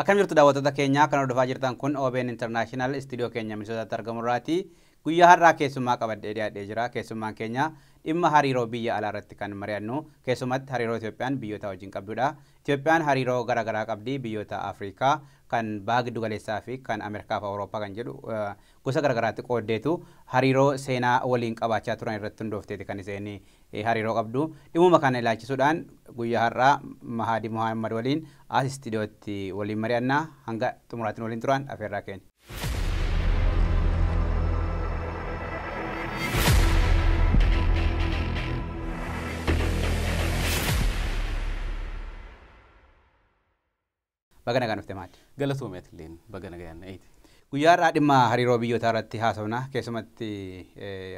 Akkam jirtu daawwattoota keenya kan hordofaa jirtan kun OBN International istuudiyoo keenya Minisootaatti argamu irraati. Guyyaa har'aa keessummaa qabadhee dhiyaadhee jira. Keessummaan keenya dhimma hariiroo biyya alaa irratti kan mari'annu keessumatti hariiroo Itoophiyaan biyyoota wajjin qabdudha. Itoophiyaan hariiroo garaagaraa qabdi biyyoota Afrikaa kan baha giddu galeessaa fi kan Ameerikaa fi Awurooppaa kan jedhu gosa garaagaraatti qooddeetu hariiroo seenaa waliin qabaachaa turan irratti hundoofteeti kan isheen hariiroo qabdu. Dhimmuma kana ilaalchisuudhaan guyyaa har'aa Mahaadii Muhammad waliin as istuudiyootti waliin mari'annaa hanga xumuraatiin waliin turan afeerraa keenya. Baga nagaan dhufte Mahaadii. Galatoomii illeen baga nagaan eeti. Guyyaa har'aa dhimma hariiroo biyyootaa irratti haasofna. Keessumatti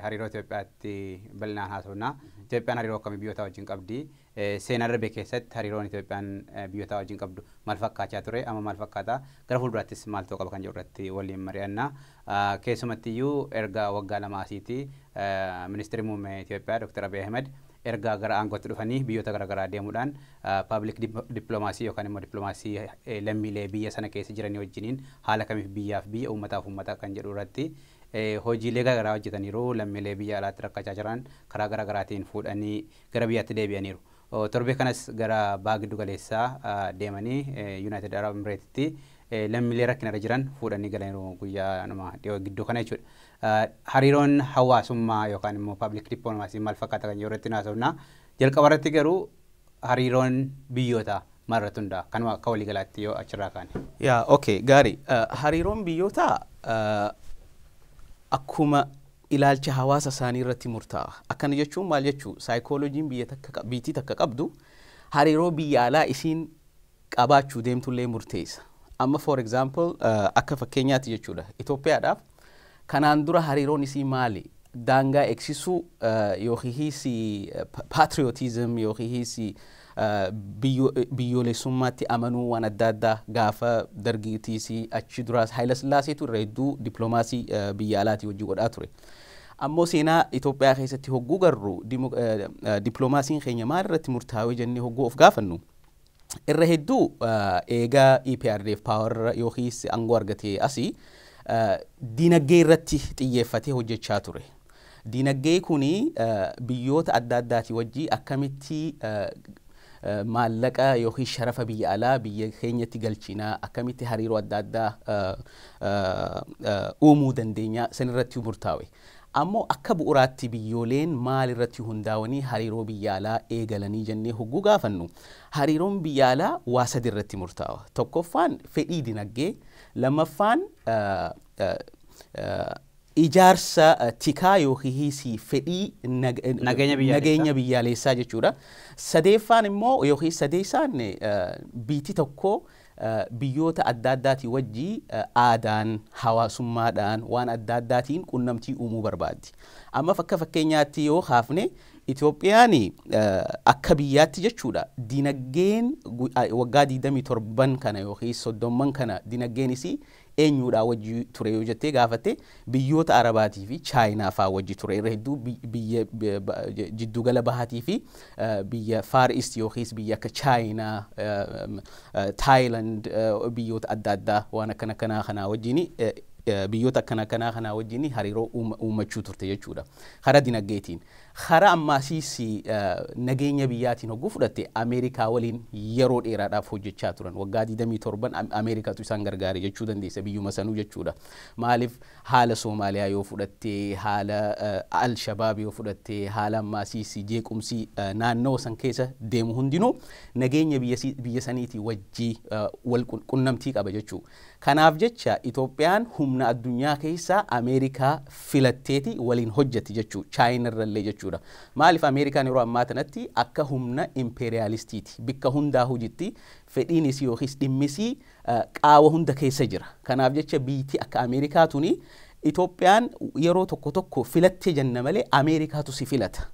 hariiroo Itoophiyaatti bal'inaan haasofna. Itoophiyaan hariiroo akkamii biyyoota wajjin qabdi? Seenaa darbe keessatti hariiroon Itoophiyaan biyyoota wajjin qabdu maal fakkaachaa ture? Amma maal fakkaata? Gara fuulduraattis maal ta'uu qaba kan jedhu irratti waliin mari'anna. Keessumatti iyyuu erga waggaa 2 asiiti ministeerri muummee Itoophiyaa Dr. Abiy Ahmed erga gara aangootti dhufanii biyyoota garaagaraa deemuudhaan public dippiloomaasii yookaan immoo dippiloomaasii lammiilee biyya sana keessa jiranii wajjiniin haala kamiif biyyaaf biyya uummataaf uummata kan jedhu irratti hojiilee garaagaraa hojjetaniiru. Lammiilee biyya alaatti rakkachaa jiran karaa garaagaraatiin fuudhanii gara biyyaatti deebi'aniiru. Torbee kanas gara baha giddu galeessaa deemanii United Arab Emirates lammiilee rakkinarra jiran fuudhanii galaniiru guyyaa nama dhiyoo gidduu kana jechuudha. Hariiroon hawaasummaa yookaan immoo public diplomacy maal fakkaata kan jedhu irratti haasofna. Jalqaba irratti garuu hariiroon biyyoota maal irratti hundaa'a? Kanuma akka waliigalaatti yoo achirraa kaane. Yaa okay gaarii. Hariiroon biyyoota akkuma ilaalcha hawaasa isaanii irratti murtaa'a. Akkana jechuun maal jechuu? Saayikooloojiin biyya takka biitii takka qabdu hariiroo biyya alaa isiin qabaachuu deemtullee murteessa. Amma for example akka fakkeenyaatti jechuudha. Itoophiyaadhaaf kanaan dura hariiroon isii maali? Daangaa eegsisuu yookiis patriotism yookiis biyyoolessummaatti amanuu waan adda addaa gaafa dargiitiis achi duraas Haayila Sillaaseetu irra hedduu dippiloomaasii biyya alaatii wajjin godhaa ture. Ammoo seenaa Itoophiyaa keessatti hogguu garru dippiloomaasiin keenya maal irratti murtaa'ee jennee hogguu of gaafannu irra hedduu eegaa EPRDF power yookiis aangoo argatee asii diinagdee irratti xiyyeeffatee hojjechaa ture. Diinagdee kuni biyyoota adda addaatii wajjii akkamitti maallaqa yookiin sharafa biyya alaa biyya keenyatti galchinaa akkamitti hariiroo adda addaa uumuu dandeenya san irratti murtaa'e. Ammoo akka bu'uuraatti biyyooleen maal irratti hundaa'anii hariiroo biyya alaa eegalanii jennee hogguu gaafannu hariiroon biyya alaa waa sadi irratti murtaa'a. Tokkoffaan fedhii dinagdee, lammaffaan ijaarsa tikaa yookiis fedhii nageenya biyyaalessaa jechuudha. Sadeeffaan immoo yookiis sadeessaan biitti tokko biyyoota adda addaatii wajjii aadaan, hawaasummaadhaan waan adda addaatiin qunnamtii uumuu barbaaddi. Amma akka fakkeenyaatti yoo kaafne Itoophiyaan akka biyyaatti jechuudha dinagdeen waggaa 27 kana yookiis 30 kana dinagdeen isii eenyuudhaa wajji ture yoo jettee gaafatte biyyoota Arabaatii fi Chaayinaa fa'aa wajji ture. Irra hedduu biyya jiddugala bahaatii fi biyya Far East yookiis biyya akka Chaayinaa, Taayiland biyyoota adda addaa waan akkana kanaa kanaa wajjin biyyoota akkana kanaa kanaa wajjin hariiroo uummachuu turte jechuudha. Karaa dinagdeetiin. Karaa ammaasiis nageenya biyyaatiin hogguu fudhatte Ameerikaa waliin yeroo dheeraadhaaf hojjechaa turan. Waggaa 27 Ameerikaatu isaan gargaare jechuu dandeessa biyyuma sanuu jechuudha. Maaliif haala Soomaaliyaa yoo fudhatte, haala Al-Shabaab yoo fudhatte, haala ammaasiis jeequmsi naannoo san keessa deemu hundinuu nageenya biyya saniitii wajjii wal qunnamtii qaba jechuudha. Kanaaf jecha Itoophiyaan humna addunyaa keessaa Ameerikaa filatteeti waliin hojjetti jechuudha. Chaayinarrallee jechuudha. Maaliif Ameerikaan yeroo ammaa kanatti akka humna impeeriyaalistiiti. Bikka hundaa hojitti fedhiin isii yookiis dhimmisii qaawa hunda keessa jira. Kanaaf jecha biitti akka Ameerikaa tuni Itoophiyaan yeroo tokko tokko filattee jenna malee Ameerikaatu si filata.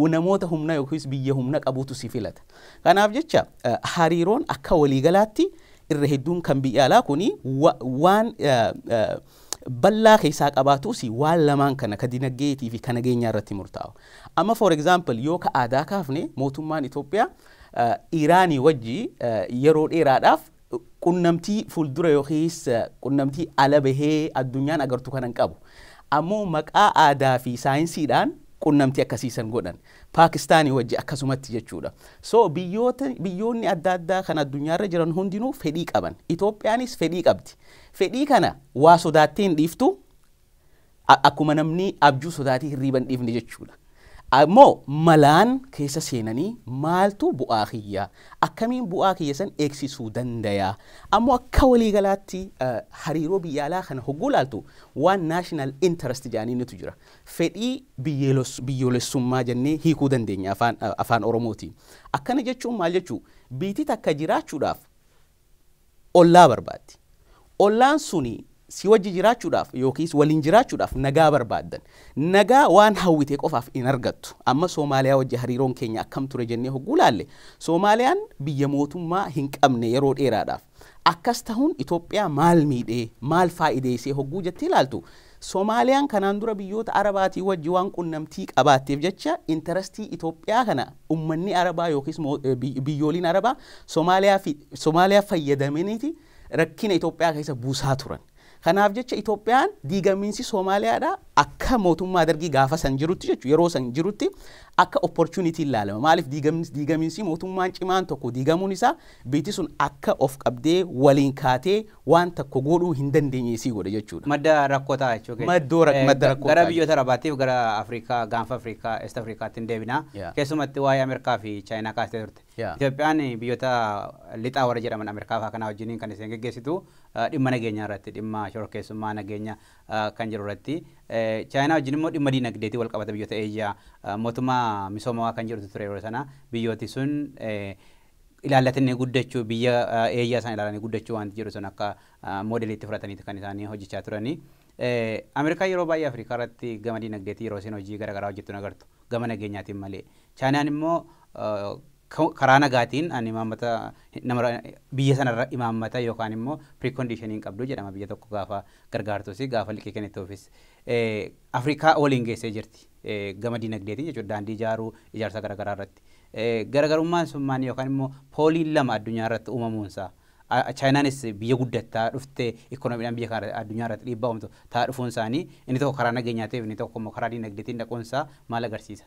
Namoota humna yookiis biyya humna qabuutu si filata. Kanaaf jecha hariiroon akka waliigalaatti irra hedduun kan biyya alaa kuni waan bal'aa keessaa qabaatus waan lamaan kana ka dinagdeetii fi ka nageenyaa irratti murtaa'a. Amma for example yoo ka aadaa kaafne mootummaan Itoophiyaa Iraanii wajji yeroo dheeraadhaaf Qunnamtii fuuldura yookiis qunnamtii ala bahee addunyaan agartu kanan qabu. Ammoo maqaa aadaa fi saayinsiidhaan qunnamtii akkasiisan godhan. Paakistaanii wajji akkasumatti jechuudha. So biyyoonni adda addaa kan addunyaarra jiran hundinuu fedhii qaban. Itoophiyaanis fedhii qabdi. Fedhii kana waa sodaattee hin dhiiftu, akkuma namni abjuu sodaatii hirriiba hin dhiifne jechuudha. Ammoo malaan keessa seenanii maaltu bu'aa kiyya, akkamiin bu'aa kiyya san eegsisuu danda'a? Ammoo akka waliigalaatti hariiroo biyya alaa kana hogguu ilaaltu, waan national interest jedhaniitu jira. Fedhii biyyoolessummaa jennee hiikuu dandeenya afaan Oromootiin. Akkana jechuun maal jechuu? Biitii takka jiraachuudhaaf ollaa barbaaddi. Ollaan suni si wajji jiraachuudhaaf yookiis waliin jiraachuudhaaf nagaa barbaaddan. Nagaa waan hawwite qofaaf hin argattu. Amma Soomaaliyaa wajji hariiroon keenya akkam ture jennee hogguu laalle, Soomaaliyaan biyya mootummaa hin qabne yeroo dheeraadhaaf. Akkas tahuun Itoophiyaa maal miidhee, maal faayideessee hogguu jettee ilaaltu, Soomaaliyaan kanaan dura biyyoota Arabaatii wajji waan qunnamtii qabaatteef jecha interestii Itoophiyaa kana ummanni Arabaa yookiis biyyooliin Arabaa Soomaaliyaa fayyadamaniiti rakkina Itoophiyaa keessa buusaa turan. Kanaaf jecha Itoophiyaan diigamiinsi Soomaaliyaadha akka mootummaa Dargii gaafa san jirutti jechuudha, yeroo san jirutti akka opportunity ilaalama. Maaliif? Diigamiinsi mootummaan cimaan tokko diigamuun isaa biyyi sun akka of qabdee waliin kaatee waan tokko godhuu hin dandeenye isii godhe jechuudha. Madda rakkoo ta'a jechuudha. Madda rakkoo Gara biyyoota Arabaatiif gara Afrikaa, gaanfa Afrikaa, East Afrikaatti hin deebina. Keessumatti waa'ee Ameerikaa fi Chaayinaa kaastee turte. Itoophiyaan biyyoota lixaa warra jedhaman Ameerikaa fa'aa kanaa wajjiniin kan isheen geggeessitu dhimma nageenyaa irratti, dhimma shororkeessummaa nageenya kan jiru irratti. Chaayinaa wajjin immoo dhimma diinagdeetii wal qabata, biyyoota Eeshiyaa mootummaa misoomawaa kan jedhutu ture yeroo sana, biyyooti sun ilaallatanii guddachuu, biyya Eeshiyaa isaan ilaalanii guddachuu wanti jedhu sun akka moodeliitti fudhataniiti kan isaanii hojjechaa turanii. Ameerikaan yeroo baay'ee Afrikaa irratti gama diinagdeetii yeroo isheen hojii garaagaraa hojjettu agartu gama nageenyaatiin malee. Chaayinaan immoo karaa nagaatiin ani imaammata nama biyya sanarra imaammata yookaan immoo precondition hin qabdu jedhama biyya tokko gaafa gargaartus, gaafa liqii kennituufis. Afrikaa waliin geessee jirti gama diinagdeetiin jechuudha, daandii ijaaruu, ijaarsa garaagaraa irratti. Garaagarummaan sun maali, yookaan immoo pooliin lama addunyaa irratti uumamuunsaa, Chaayinaanis biyya guddattaa dhuftee ikoonomiidhaan biyya kana addunyaa irratti dhiibbaa uumtu ta'aa dhufuun isaanii, inni tokko karaa nageenyaatiif inni tokko immoo karaa diinagdeetiin dhaquunsaa maal agarsiisa?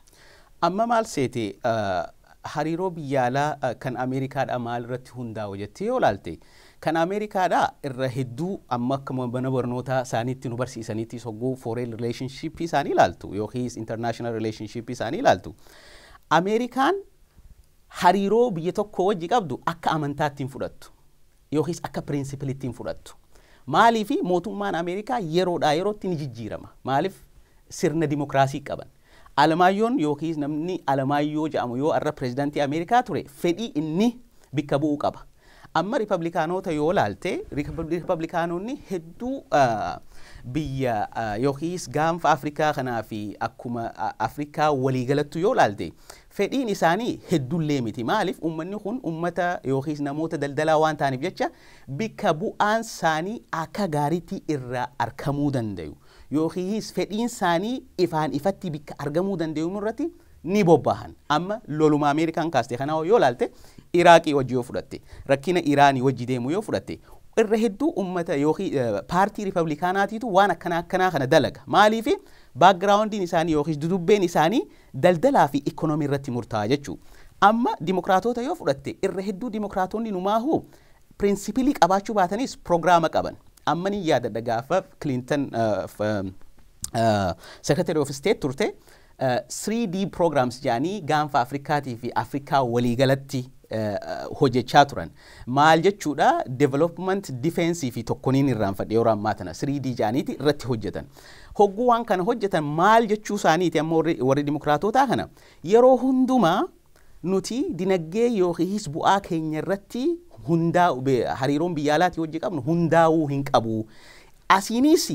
Amma maal seete, hariiroo biyya alaa kan Ameerikaadhaa maal irratti hundaa'u jettee yoo ilaalte, kan Ameerikaadhaa irra hedduu amma akkuma mana barnootaa isaaniitti nu barsiisanitti hogguu foreign relationship isaanii ilaaltu yookiis international relationship isaanii ilaaltu, Ameerikaan hariiroo biyya tokko wajji qabdu akka amantaatti hin fudhattu yookiis akka principleitti hin fudhattu. Maaliifi? Mootummaan Ameerikaa yeroodhaa yerootti ni jijjiirama. Maaliif? Sirna dimokiraasii qaban. Alamaayyoon yookiis namni Alamaayyoo jedhamu yoo arra pirezidaantii Ameerikaa ture, fedhii inni bikka bu'uu qaba. Amma Ripablikaanota yoo laalte, Ripablikaanonni hedduu biyya yookiis gaanfa Afrikaa kanaa fi akkuma Afrikaa waliigalattu yoo laalte, fedhiin isaanii hedduullee miti. Maaliif? Uummanni kun uummata yookiis namoota daldalaa waan ta'aniif jecha bikka bu'aan isaanii akka gaariitti irraa argamuu danda'u yookiis fedhiin isaanii ifaan ifatti bikka argamuu danda'u irratti ni bobbahan. Amma loluma Ameerikaan kaaste kanaa yoo laalte, Iraaqii wajji yoo fudhatte, rakkina Iraanii wajji deemu yoo fudhatte, irra hedduu uummata yookiin paartii Ripablikaanaatiitu waan akkanaa akkanaa kana dalaga. Maaliif? Backgroundiin isaanii yookiis dudubbeen isaanii daldalaa fi ikoonoomii irratti murtaa'a jechuudha. Amma dimokiraatota yoo fudhatte, irra hedduu dimokiraatonni numaahu principleii qabaachuu baatanis piroogiraama qaban. Amma ni yaadadha, gaafa Clinton Secretary of State turte, 3D programs jedhanii gaanfa Afrikaatii fi Afrikaa waliigalatti hojjechaa turan. Maal jechuudha? Development, defense fi tokkoniin irraanfadhe yeroo ammaa tana, 3D jedhaniiti irratti hojjetan. Hogguu waan kana hojjetan maal jechuu isaaniiti? Amma warri dimokiraatotaa kana yeroo hundumaa nuti dinagdee yookiis bu'aa keenya irratti hundaa'u, hariiroon biyya alaatii hojii qabnu hundaa'uu hin qabu. Asiinis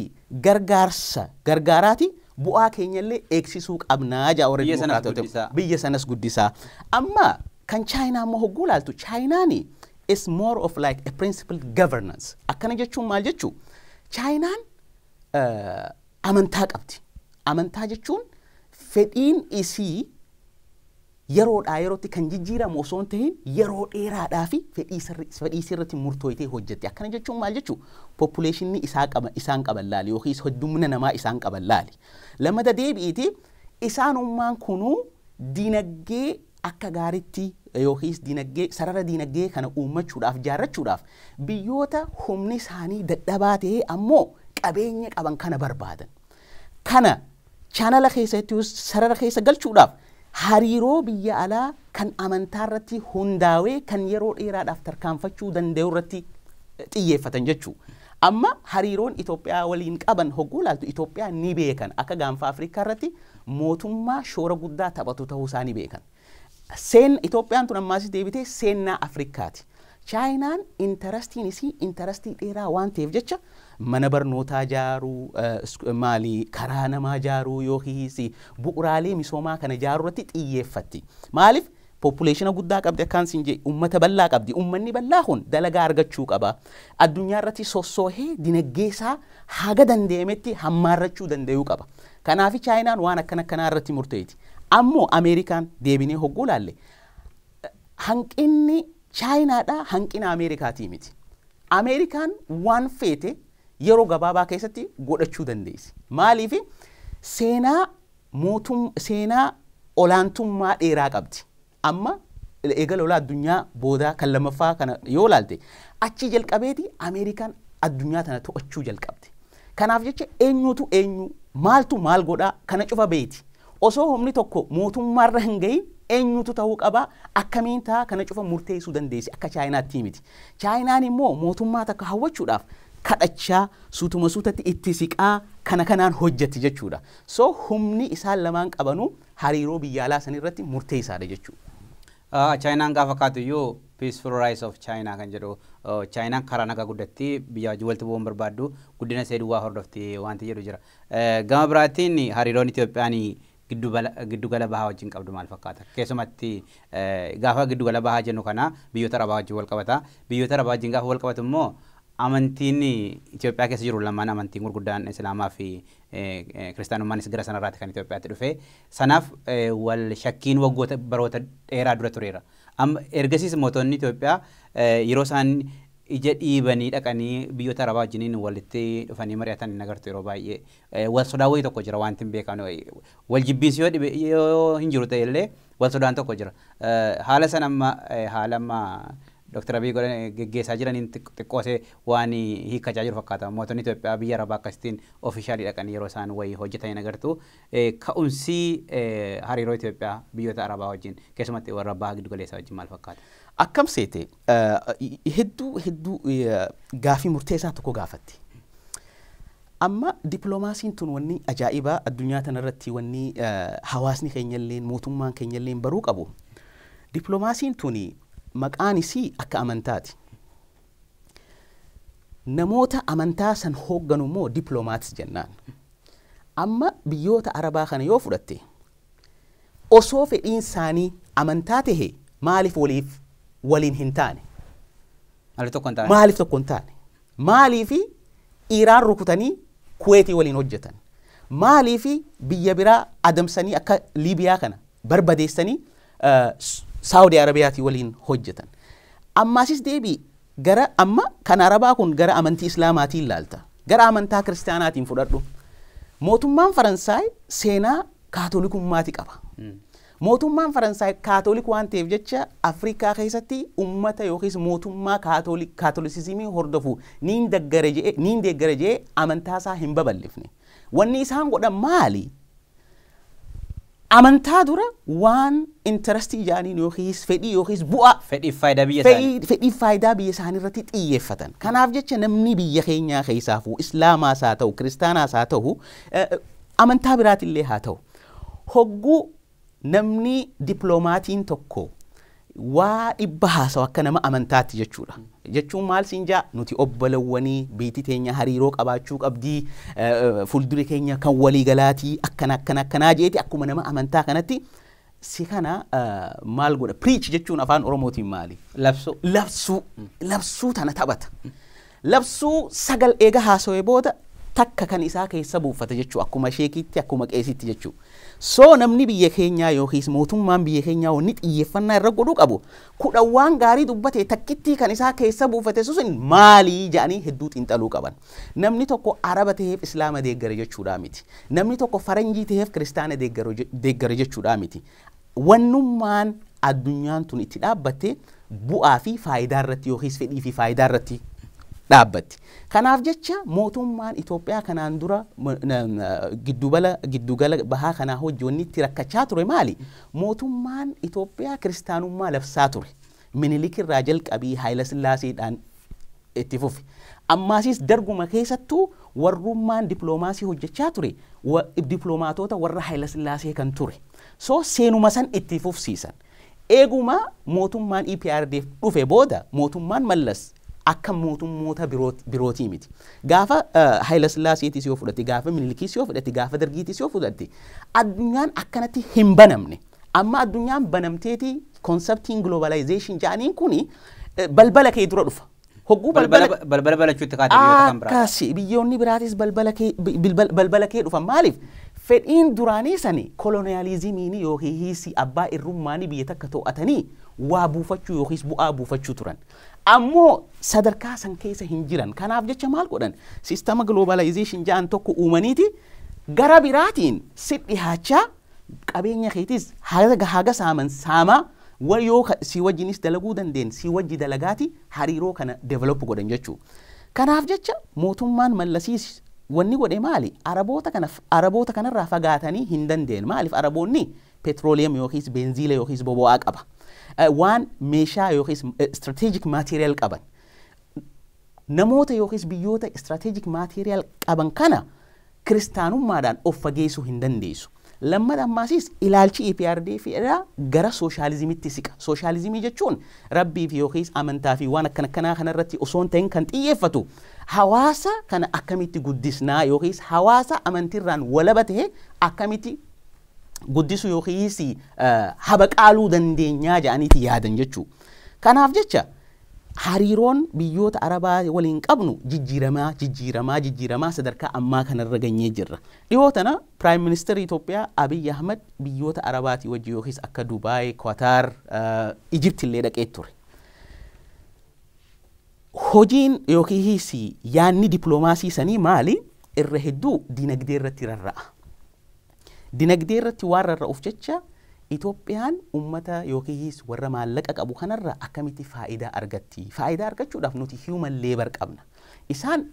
gargaarsa gargaaraati bu'aa keenyallee eegsisuu qabnaa jaa warri Biyya sanas dimokiraatota. guddisaa. Biyya sanas guddisaa. Amma kan Chaayinaa immoo hogguu ilaaltu, Chaayinaani is more of like a principled governance. Akkana jechuun maal jechuu? Chaayinaan amantaa qabdi. Amantaa jechuun fedhiin isii Yeroodhaa yerootti kan jijjiiramu osoo hin ta'in yeroo dheeraadhaa fi fedhii sirriitti murtooyitee hojjette. Akkana jechuun maal jechuu? Populationni isaa qaba isaan qaban laali yookiis heddumina namaa isaan qaban laali. Lamada deebi'iiti, isaanummaan kunuu dinagdee akka gaariitti yookiis dinagdee sarara dinagdee kana uummachuudhaaf, jaarrachuudhaaf, biyyoota humni isaanii dadhabaa ta'ee ammoo qabeenya qaban kana barbaadan. Kana channel keessatti, sarara keessa galchuudhaaf, hariiroo biyya alaa kan amantaa irratti hundaa'ee kan yeroo dheeraadhaaf tarkaanfachuu danda'u irratti xiyyeeffatan jechuudha. Amma hariiroon Itoophiyaa waliin qaban hogguu ilaaltu, Itoophiyaa ni beekan, akka gaanfa Afrikaa irratti mootummaa shoora guddaa taphatu ta'uu isaa ni beekan. Seen Itoophiyaan tun ammaas deebitee seenaa Afrikaati. Chaayinaan interestiin isii interestii dheeraa waan ta'eef jecha mana barnootaa ijaaruu, maali, karaa namaa ijaaruu yookiis bu'uuraalee misoomaa kana ijaaruu irratti xiyyeeffatti. Maaliif? Population guddaa qabdi, akkaan siin jee uummata bal'aa qabdi. Uummanni bal'aa kun dalagaa argachuu qaba. Addunyaa irratti sossoohee dinagdee isaa haga danda'ametti hammaarrachuu danda'uu qaba. Kanaaf Chaayinaan waan akkana akkanaa irratti murteeti. Ammoo Ameerikaan deebinee hogguu laalle, hanqinni Chaayinaadhaa hanqina Ameerikaatii miti. Ameerikaan waan feete yeroo gabaabaa keessatti godhachuu dandeessi. Maaliif? Seenaa mootum seenaa olaantummaa dheeraa qabdi. Amma eegala lolaa addunyaa boodaa kan lammaffaa kana yoo laalte, achi jalqabeeti Ameerikaan addunyaa tana to'achuu jalqabde. Kanaaf jecha eenyutu eenyu, maaltu maal godhaa kana cufa beeti. Osoo humni tokko mootummaarra hin gahin eenyutu ta'uu qabaa, akkamiin ta'a, kana cufa murteessuu dandeessi, akka Chaayinaatti miti. Chaayinaan immoo mootummaa takka hawwachuudhaaf kadhachaa, suutuma suutatti itti siqaa, kana kanaan hojjetti jechuudha. So humni isaan lamaan qabanuu hariiroo biyya alaa sanirratti murteessaadha jechuudha. Chaayinaan gaafa kaatu iyyuu "Peaceful Rise of China" kan jedhu, Chaayinaan karaa nagaa guddatti, biyya wajjin walitti bu'uun barbaaddu, guddina ishee duwwaa hordofti wanti jedhu jira. Gama biraatiin hariiroon Itoophiyaan giddugala bahaa wajjin qabdu maal fakkaata? Keessumatti gaafa giddugala bahaa jennu kana biyyoota Arabaa wajjin wal qabata. Biyyoota Arabaa wajjin gaafa wal qabatu immoo amantiin Itoophiyaa keessa jiru lamaan, amantiin gurguddaan Islaamaa fi Kiristaanummaanis gara sanarraati kan Itoophiyaatti dhufe. Sanaaf wal shakkiin waggoota baroota dheeraa dura tureera. Amma ergasiis mootonni Itoophiyaa yeroo isaan ija dhiibanii dhaqanii biyyoota Arabaa wajjiniin walitti dhufanii mari'atan hin agartu yeroo baay'ee. Wal sodaa wayii tokko jira, wanti hin beekamne. Wal jibbiinsi yoo dhibe yoo hin jiru ta'e illee wal sodaan tokko jira. Haala sana amma haala amma Dr. Abiy godhan geggeessaa jiraniin xiqqoosee waan hiikkachaa jiru fakkaata. Mootonni Itoophiyaa biyya Arabaa akkasittiin officially dhaqanii yeroo isaan wayii hojjetan hin agartu. Ka'umsi hariiroo Itoophiyaa biyyoota Arabaa wajjin, keessumatti warra baha giddu galeessaa wajjin maal fakkaata? Akkam seete, hedduu hedduu gaafii murteessaa tokko gaafatti. Amma dippiloomaasiin tun wanni ajaa'ibaa addunyaa tanarratti wanni hawaasni keenyalleen mootummaan keenyalleen baruu qabu. Dippiloomaasiin tuni maqaan isii akka amantaati. Namoota amantaa san hoogganu immoo diplomats jennaan. Amma biyyoota Arabaa kana yoo fudhatte, osoo fedhiin isaanii amantaa tahe maaliif waliif waliin hin taane? Maaliif tokko hin taane? Maaliif tokko hin taane? Maaliif Iraan rukutanii Kuweetii waliin hojjetan? Maaliif biyya biraa adamsanii akka Liibiyaa kana barbadeessanii Saawudii Arabiyaatii waliin hojjetan? Ammaasis deebii gara amma kan Arabaa kun gara amantii Islaamaatiin ilaalta. Gara amantaa Kiristaanaatiin fudhadhu. Mootummaan Faransaay seenaa Kaatolikummaati qaba. Mootummaan Faransaay Kaatolik waan ta'eef jecha Afrikaa keessatti uummata yookiis mootummaa Kaatolisizimii hordofu niin deeggare jedhee amantaa isaa hin babal'ifne. Wanni isaan godhan maali? Amantaa dura waan interestii jaaniin yookiis fedhii yookiis bu'aa Fedhiif faayidaa biyya isaanii. Fedhii faayidaa biyya isaanii irratti xiyyeeffatan. Kanaaf jecha namni biyya keenyaa keessaafuu Islaamaas haa ta'u, Kiristaanaas haa ta'u, amantaa biraatillee haa ta'u. Hogguu namni dippiloomatiin tokko waa 100 haasawu akka nama amantaatti jechuudha. Jechuun maal siin jaa, nuti obbolawwanii, biitti teenya hariiroo qabaachuu qabdii, fuulduri keenya kan waliigalaatii, akkana akkana akkanaa jeeti, akkuma nama amantaa kanatti si kana maal godha, preach jechuun afaan Oromootiin maali? Labsuu. Labsuu, labsuu tana taphata. Labsuu sagal eega haasawee booda takka kan isaa keessa buufata jechuu, akkuma sheekiitti, akkuma qeesitti jechuu. So namni biyya keenyaa yookiis mootummaan biyya keenyaa wanni xiyyeeffannaa irra godhuu qabu 10 waan gaarii dubbate takkittii kan isaa keessa buufate sun maalii jedhanii hedduu xiinxaluu qaban. Namni tokko Araba ta'eef Islaama deeggara jechuudhaa miti. Namni tokko Faranjii ta'eef Kiristaana deeggara jechuudhaa miti. Wannummaan addunyaan tun itti dhaabbatte bu'aa fi faayidaa irratti yookiis fedhii fi faayidaa irratti dhaabbatti. Kanaaf jecha mootummaan Itoophiyaa kanaan dura giddugala bahaa kanaa hojii wanni itti rakkachaa ture maali? Mootummaan Itoophiyaa kiristaanummaa labsaa ture. Minilik irraa jalqabii Haayila Sillaaseedhaan itti fufe. Ammaasis darguma keessattuu warrummaan diploomaasii hojjechaa ture diploomaatota warra Haayila Sillaasee kan ture. So seenuma san itti fufsiisan. Eeguma mootummaan EPRDF dhufe booda mootummaan Mallas akka mootummoota birootii miti. Gaafa Haayila Sillaaseetis yoo fudhatte, gaafa Minilikiis yoo fudhatte, gaafa Dargiitis yoo fudhatte, addunyaan akkanatti hin banamne. Amma addunyaan banamteeti konseptiin globalization jedhaniin kuni balbala kee dura dhufa. Hogguu balbala balachuutti kaate biyyoota kan biraa. Akkasi biyyoonni biraatis balbala kee dhufan maaliif? Fedhiin duraanii sani koloniyaalizimiin yookiis abbaa irrummaanii biyya takka to'atanii waa buufachuu yookiis bu'aa buufachuu turan. Ammoo sadarkaa san keessa hin jiran. Kanaaf jecha maal godhan? Sistama globalization jedhan tokko uumaniiti gara biraatiin si dhihaachaa qabeenya keetis haga saaman saamaa yoo si wajjinis dalaguu dandeen si wajji dalagaati hariiroo kana develop godhan jechuudha. Kanaaf jecha mootummaan Mallasiis wanni godhe maali? Araboota kanarraa fagaatanii hin dandeen. Maaliif Araboonni petrooliyam yookiis beenziila yookiis boba'aa qaba. Waan meeshaa yookiis strategic material qaban. Namoota yookiis biyyoota strategic material qaban kana kiristaanummaadhaan of fageessuu hin dandeessu. Lammata ammaasis ilaalchi EPRDF irraa gara sooshaalizimitti siqa. Sooshaalizimii jechuun rabbii fi yookiis amantaa fi waan akkana akkanaa kanarratti osoo hin ta'in kan xiyyeeffatu hawaasa kana akkamitti guddisnaa yookiis hawaasa amantiirraan walaba ta'e akkamitti guddisu yookiis habaqaaluu dandeenyaa jedhaniiti yaadan jechuudha. Kanaaf jecha hariiroon biyyoota Arabaa waliin qabnu jijjiiramaa sadarkaa ammaa kanarra ganyee jirra. Dhiyoo tana Piraayim Ministeerri Itoophiyaa Abiy Ahmad biyyoota Arabaatii wajji yookiis akka Dubaay, Qatar, Ijipti illee dhaqee ture. Hojiin yookiis yaanni diploomaasii sanii maali? Irra hedduu dinagdee irratti rarra'a. Dinagdee irratti waan rarra'uuf jecha Itoophiyaan uummata yookiis warra maallaqa qabu kanarra akkamitti faayidaa argatti? Faayidaa argachuudhaaf nuti human labor qabna. Isaan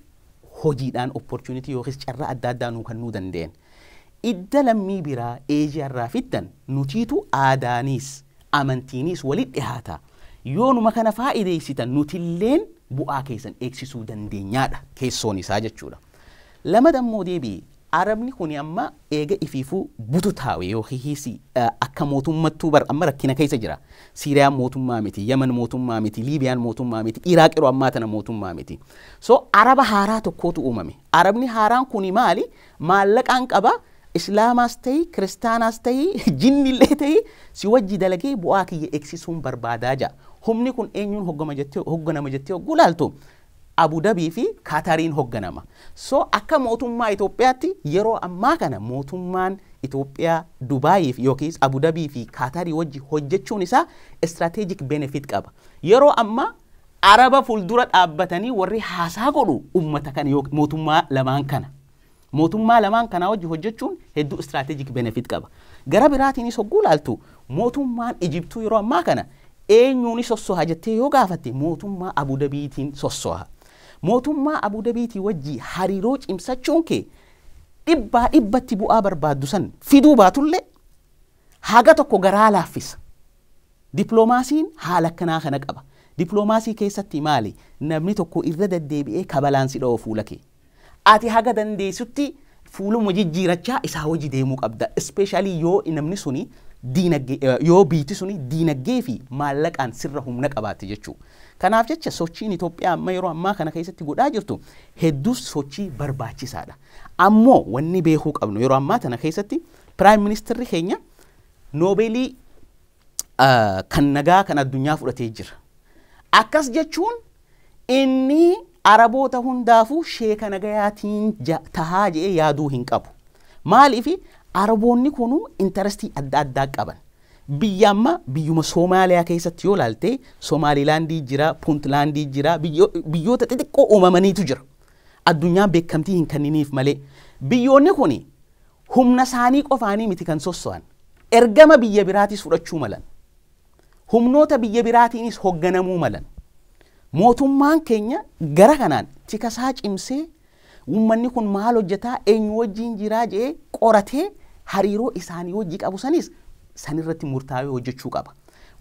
hojiidhaan opportunity yookiis carraa adda addaa nuu kennuu danda'an. Idda lammii biraa Eeshiyaarraa fiddan nutiitu aadaanis amantiinis walitti dhihaata. Yoo numa kana faayideessitan nutilleen bu'aa keessan eegsisuu dandeenyaadha keessoon isaa jechuudha. Lama dammoo deebi'e Arabni kuni amma eega ifiifuu butu taawe yookiis akka mootummattuu bar amma rakkina keessa jira. Siiriyaan mootummaa miti, Yaman mootummaa miti, Liibiyaan mootummaa miti, Iraaq yeroo ammaa tana mootummaa miti. So Araba haaraa tokkootu uumame. Arabni haaraan kuni maali? Maallaqaan qaba. Islaamaas ta'ii, Kiristaanaas ta'ii, jinnillee ta'ii si wajji dalagee bu'aa kiyya eegsisuun barbaadaa jira. Humni kun eenyuun hoogganama jettee hogguu laaltu? Abu Dhabii fi Katariin hoogganama. So akka mootummaa Itoophiyaatti yeroo ammaa kana mootummaan Itoophiyaa Dubaayiif yookiis Abu Dhabii fi Katarii wajji hojjechuun isaa strategic benefit qaba. Yeroo ammaa Araba fuuldura dhaabbatanii warri haasaa godhu uummata kana mootummaa lamaan kana. Mootummaa lamaan kanaa wajji hojjechuun hedduu strategic benefit qaba. Gara biraatiinis hogguu laaltu mootummaan Ijiptuu yeroo ammaa kana eenyuun sossoha jettee yoo gaafatte mootummaa Abu Dhabiitiin sossoha. Mootummaa Abu Dhabiitii wajji hariiroo cimsachuun kee dhibbaa dhibbatti bu'aa barbaaddu san fiduu baatullee haga tokko garaa laaffisa. Diploomaasiin haala akkanaa kana qaba. Diploomaasii keessatti maali? Namni tokko irra deddeebi'ee kabalaansi dha'oo fuula kee. Ati haga dandeessutti fuuluma jijjiirachaa isaa wajji deemuu qabda. Ispeeshaalii yoo namni suni diinagdee yoo biitti suni diinagdee fi maallaqaan sirra humna qabaatte jechuudha. Kanaaf jecha sochiin Itoophiyaa amma yeroo ammaa kana keessatti godhaa jirtu hedduu sochii barbaachisaadha. Ammoo wanni beekuu qabnu yeroo ammaa tana keessatti Piraayim Ministeerri keenya Noobeelii kan nagaa kan addunyaa fudhatee jira. Akkas jechuun inni Araboota hundaafuu sheeka nagayaatiin tahaa jedhee yaaduu hin qabu. Maaliif Araboonni kunuu interestii adda addaa qaban. Biyya amma biyyuma Soomaaliyaa keessatti yoo ilaalte, Somaalilaandii jira, Puntlaandii jira, biyyoota xixiqqoo uumamaniitu jira. Addunyaan beekamtii hin kenniniif malee. Biyyoonni kun humna isaanii qofaanii miti kan sosso'an. Ergama biyya biraatis fudhachuu malan. Humnoota biyya biraatiinis hoogganamuu malan. Mootummaan keenya gara kanaan tikasaa cimsee, uummanni kun maal hojjetaa, eenyu wajjin jiraa jedhee qoratee, hariiroo isaanii wajjii qabu sanis sanirratti murtaa'ee hojjechuu qaba.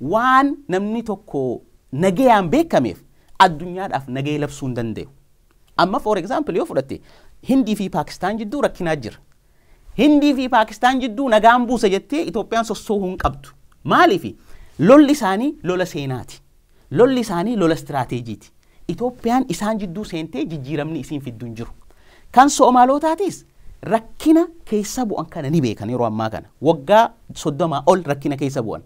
Waan namni tokko nagayaan beekameef addunyaadhaaf nagaya labsuu hin danda'u. Amma for example yoo fudhatte, Hindii fi Paakistaan jidduu rakkinaa jira. Hindii fi Paakistaan jidduu nagaan buusa jettee Itoophiyaan sossoohuu hin qabdu. Maaliif? Lolli isaanii lola seenaati. Lolli isaanii lola istiraateejiiti. Itoophiyaan isaan jidduu seentee jijjiiramni isiin fidduu hin jiru. Kan Soomaalotaatis rakkina keessa bu'an kana ni beekan yeroo ammaa kana. Waggaa 30 ol rakkina keessa bu'an.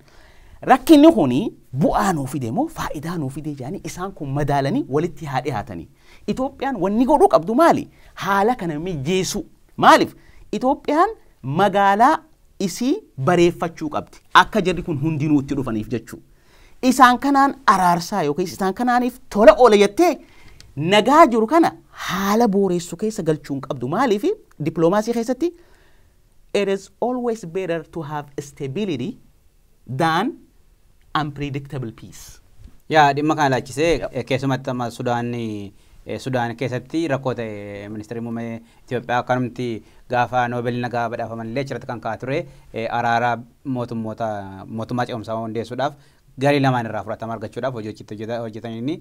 Rakkinni kuni bu'aa nuu fide moo faayidaa nuu fide jedhanii isaan kun madaalanii walitti haa dhiyaatanii. Itoophiyaan wanni godhuu qabdu maali? Haala kana mijeessuu. Maaliif? Itoophiyaan magaalaa isii bareeffachuu qabdi. Akka jarri kun hundinuu itti dhufaniif jechuu. Isaan kanaan araarsaa yookiin isaan kanaaniif tola oola jettee nagaa jiru kana haala booreessu keessa galchuu hin qabdu. Maaliif? Dippiloomaasii keessatti it is always better to have stability than unpredictable peace. Yaa, dhimma kana ilaalchisee keessumatti amma Sudaan keessatti rakkoo ta'e, ministeerri muummee Itoophiyaa akkanumti gaafa Noobel nagaa badhaafaman illee achirratti kan ka'aa ture, araara mootummoota mootummaa ce'umsaa hundeessuudhaaf garee lamaan irraa fudhatama argachuudhaaf hojii hojjetanii,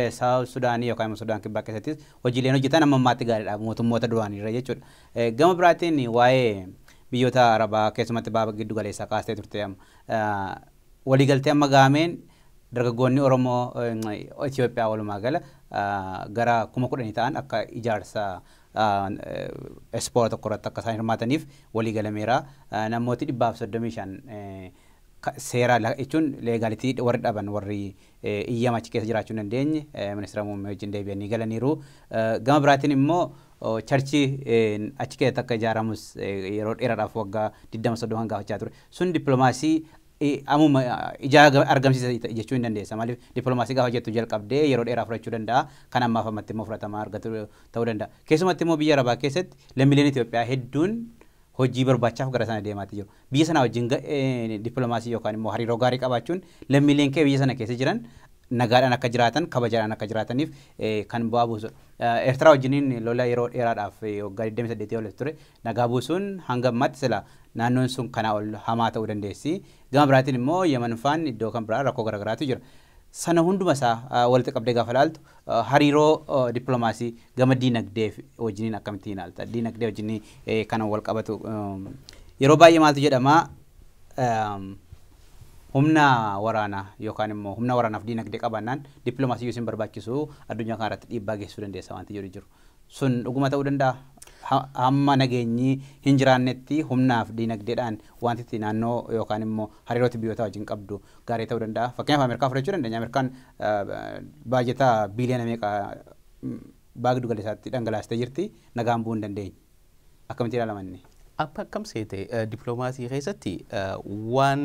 South Sudaanii yookaan immoo Sudaan Kibbaa keessattis hojiileen hojjetan amma ammaatti gaariidha mootummoota duraanii irra jechuudha. Gama biraatiin waa'ee biyyoota Arabaa, keessumatti baaba giddu galeessaa kaastee turte. Waliigaltee amma gaameen dargaggoonni Oromoo Itoophiyaa walumaa gala gara 10,000 ta'an akka ijaarsa ispoora tokko irratti akka isaan hirmaataniif walii galameera. Namooti 135 seera jechuun legality warri dhaban, warri iyyama achi keessa jiraachuu hin dandeenye, ministeera muummee wajjin deebi'anii galaniiru. Gama biraatiin immoo churchii achi keessatti akka ijaaramus yeroo dheeraadhaaf waggaa 20 30 kan gaafachaa ture. Sun dippiloomaasii ammuma ijaa argamsiisa jechuu hin dandeessa. Maaliif, dippiloomaasii gaafa jettu jalqabdee yeroo dheeraa fudhachuu danda'a. Kan ammaaf ammatti immoo fudhatama argatu ta'uu danda'a. Keessumatti immoo biyya Arabaa keessatti lammiileen Itoophiyaa hedduun hojii barbaachaaf gara sana deemaati jiru. Biyya sana wajjin dippiloomaasii yookaan immoo hariiroo gaarii qabaachuun lammiileen kee biyya sana keessa jiran nagaadhaan akka jiraatan, kabajaadhaan akka jiraataniif kan bu'aa buusudha. Eertiraa wajjiniin lola yeroo dheeraadhaaf waggaa 28 ol ture nagaa buusuun hanga ammaatti sila naannoon sun kanaa ol hamaa ta'uu dandeessi. Gama biraatiin immoo Yemen faan iddoo kan biraa rakkoo garaagaraatu jira. Sana hunduma isaa walitti qabdee gaafa ilaaltu, hariiroo dippiloomaasii gama diinagdee wajjiniin akkamittiin ilaalta? Diinagdee wajjin kana wal qabatu yeroo baay'ee maaltu jedhama? Humna waraanaa yookaan immoo humna waraanaaf diinagdee qabaannaan dippiloomaasii yoo isin barbaachisu addunyaa kana irratti dhiibbaa geessisuu dandeessa wanti jedhu jiru. Sun dhuguma ta'uu danda'a? Hamma nageenyi hin jiraannetti humnaaf diinagdeedhaan wanti itti naannoo yookaan immoo hariirootti biyyoota wajjin qabdu gaarii ta'uu danda'a. Fakkeenyaaf Ameerikaa fudhachuu dandeenya. Ameerikaan baajata biiliyoona meeqa baha giddu galeessaatti dhangalaastee jirti. Nagaan bu'uu hin dandeenye. Akkamitti ilaalamanni? Akka akkam seete, dippiloomaasii keessatti waan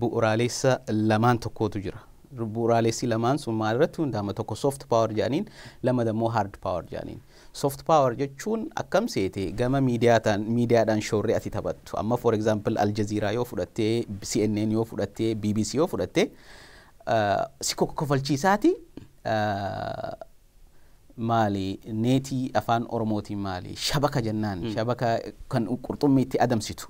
bu'uuraaleessa lamaan tokkotu jira. Bu'uuraaleessi lamaan sun maal irratti hundaa'ama? Tokko soft power jedhaniin, lama immoo hard power jedhaniin. Soft power jechuun akkam seete, gama miidiyaadhaan shoorri ati taphattu. Amma for example Al Jazeera yoo fudhattee, CNN yoo fudhattee, BBC yoo fudhattee, si kofalchiisaati, maali, neetii afaan Oromootiin maali, shabaka jennaan, shabaka kan qurxummii itti adamsitu.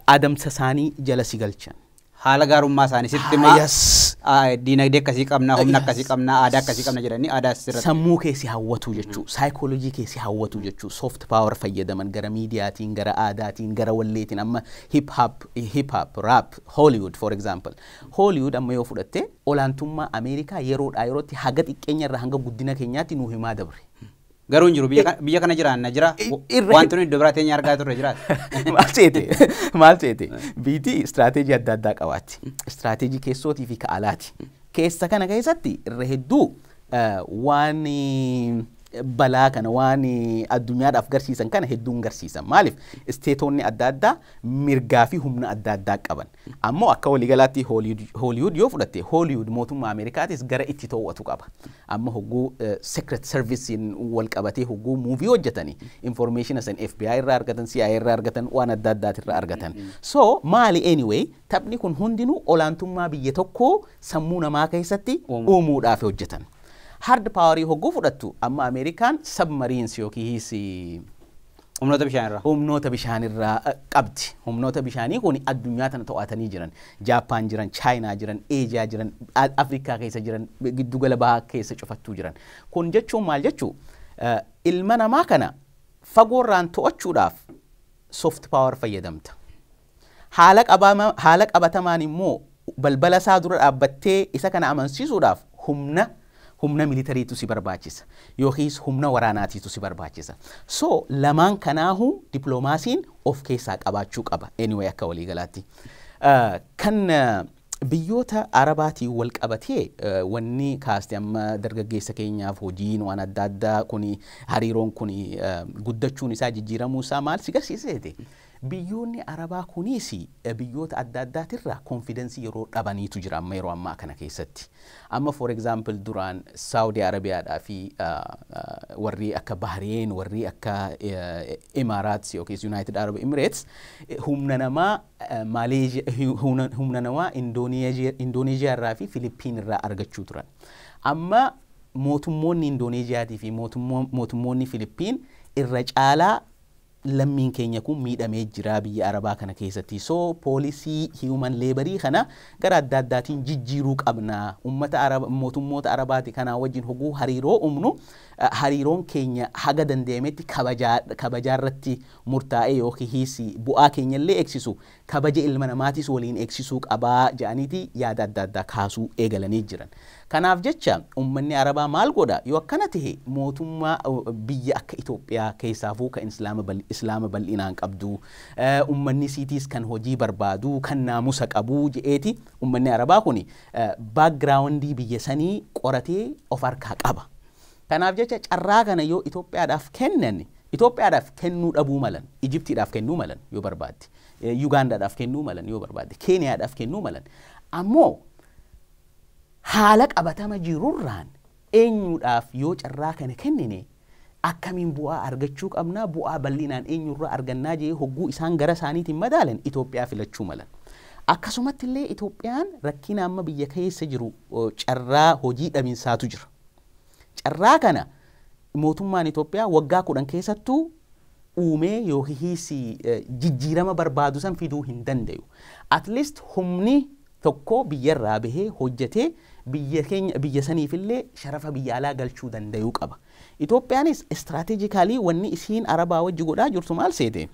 Adamsa isaanii jala si galchan. Haala gaarummaa isaanii sitti himaa, diinagdee akkasii qabnaa, humna akkasii qabnaa, aadaa akkasii qabna jedhanii aadaa sirratti. Sammuu kee si hawwatu jechuu, saayikoolojii kee si hawwatu jechuu, soft power fayyadaman gara miidiyaatiin, gara aadaatiin, gara walleetiin. Amma hip hop, hip hop, rap, Hollywood for example. Hollywood amma yoo fudhatte, olaantummaa Ameerikaa yeroodhaa yerootti haga xiqqeenya irraa hanga guddina keenyaatti nuu himaa dabre. Garuu hin jiru, biyya kana jiraanna jira. Wanti nuyi iddoo biraa teenyee argaa turre jiraata. Maal seete, maal seete, biitii istiraateejii adda addaa qabaatti. Istiraateejii keessootii fi ka alaati. Keessa kana keessatti irra hedduu waan Balaa kana waan addunyaadhaaf garsiisan kana hedduun garsiisan. Maaliif stateonni adda addaa mirgaa fi humna adda addaa qaban. Ammoo akka waliigalaatti Hollywood yoo fudhatte, Hollywood mootummaa Ameerikaatis gara itti to'atu qaba. Amma hogguu Secret Servicein wal qabatee hogguu movie hojjetani, information san FBI irraa argatan, CIA irraa argatan, waan adda addaatirraa argatan. So maali, anyway, taphni kun hundinuu olaantummaa biyya tokkoo sammuu namaa keessatti uumuudhaaf hojjetan. Hard powerii hogguu fudhattu, amma Ameerikaan submarines yookiis humnoota bishaanirraa. Humnoota bishaanirraa qabdi. Humnoota bishaanii kun addunyaa tana to'atanii jiran. Jaappaan jiran, Chaayinaa jiran, Eejiyaa jiran, Afrikaa keessa jiran, giddugala bahaa keessa cufattuu jiran. Kun jechuun maal jechuu? Ilma namaa kana fagoorraan to'achuudhaaf soft power fayyadamta. Haala qabatamaan immoo balbala isaa dura dhaabbattee isa kana amansiisuudhaaf humna militariitu si barbaachisa yookiis humna waraanaatiitu si barbaachisa. So lamaan kanaahu dippiloomaasiin of keessaa qabaachuu qaba anyway akka waliigalaatti. Kan biyyoota Arabaatiin wal qabatee wanni kaaste, amma dargaggeessa keenyaaf hojiin waan adda addaa kuni, hariiroon kuni guddachuun isaa, jijjiiramuu isaa maal si garsiiseete? Biyyoonni Arabaa kunis biyyoota adda addaatirraa confidenceii yeroo dhabaniitu jira amma yeroo ammaa kana keessatti. Amma, for example, duraan Saawudii Arabiyaadhaa fi warri akka Bahreen, warri akka Imaaraats yookiis United Arab Emirates humna namaa Maaleeshiyaa, humna namaa Indooneeziyaa irraa fi Filiippiin irraa argachuu turan. Amma mootummoonni Indooneeziyaatii fi mootummoonni Filiippiin irra caalaa lammiin keenya kun miidhamee jira biyya Arabaa kana keessatti. So policy human laborii kana gara adda addaatiin jijjiiruu qabna. Ummata Araba, mootummoota Arabaati kanaa wajjin hoguu hariiroo umnu, hariiroon keenya haga danda'ametti kabajaa irratti murtaa'ee yookiis bu'aa keenya illee eegsisu, kabaja ilma namaatis waliin eegsisuu qabaa jedhaniiti yaada adda addaa kaasuu eegalanii jiran. Kanaaf jecha ummanni Arabaa maal godha? Yoo akkana tahe, mootummaa biyya akka Itoophiyaa keessaafuu kan islaama bal'inaan qabdu, ummanni siitiis kan hojii barbaadu, kan naamusa qabu je'eeti ummanni Arabaa kun backgroundii biyya sanii qoratee of harkaa qaba. Kanaaf jecha carraa kana yoo Itoophiyaadhaaf kennan, Itoophiyaadhaaf kennuu dhabuu malan, Ijiptiidhaaf kennuu malan yoo barbaadde, Yugaandaadhaaf kennuu malan yoo barbaadde, Keeniyaadhaaf kennuu malan. Ammoo haala qabatama jirurraan eenyuudhaaf yoo carraa kana kennine akkamiin bu'aa argachuu qabnaa, bu'aa bal'inaan eenyurraa argannaa jee hogguu isaan gara isaaniitiin madaalan, Itoophiyaa filachuu malan. Akkasumatti illee Itoophiyaan rakkina amma biyya keessa jiru carraa hojii dhabinsaatu jira. Carraa kana mootummaan Itoophiyaa waggaa 10 keessattuu uumee yookiis jijjiirama barbaadu san fiduu hin danda'u. At least humni tokko biyyarraa bahee hojjetee biyya keenya, biyya saniifillee sharafa biyya alaa galchuu danda'uu qaba. Itoophiyaanis strategically wanni isiin Arabaa wajji godhaa jirtu maal seete?